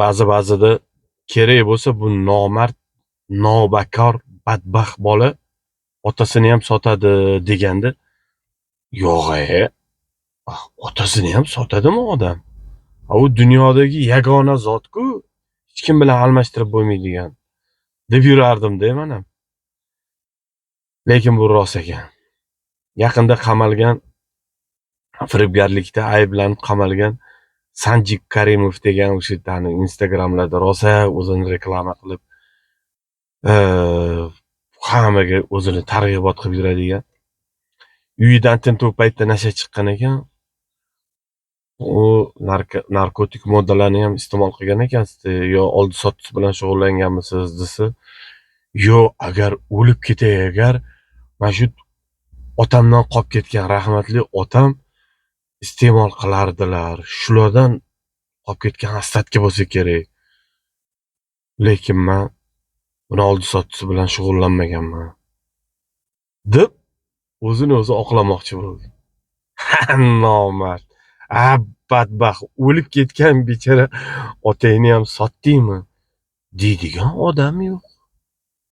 Ba'zi-ba'zida kerak bo'lsa, bu nomard, nobakor, badbaxt bola otasini ham sotadi deganda, yo'g'-e, otasini ham sotadimi odam? A u dunyodagi yagona zot-ku, hech kim bilan almashtirib bo'lmaydigan, deb yurardim-da man ham. Lekin bu rost ekan. Yaqinda qamalgan, firibgarlikda ayblanib qamalgan Sanjik Karimov degan o'sha Instagramlarda rosa o'zini reklama qilib, hammaga o'zini targ'ibot qilib yuradigan. Uyidan tintuv paytida nasha chiqqan ekan. U narkotik moddalarni ham iste'mol qilgan ekansiz, yo oldi-sotdisi bilan shug'ullanganmisiz desa, yo'q, agar o'lib ketay agar, mana shu otamdan qolib ketgan, rahmatli otam iste'mol qilardilar. Shulardan qolib ketgan остатки bo'lsa kerak. Lekin man buni oldi-sottisi bilan shug'ullanmaganman, deb o'zini o'zi oqlamoqchi bo'ldi. Ha, nomard. A, badbaxt, o'lib ketgan bechora otangni ham sotdingmi, deydigan odam yo'q.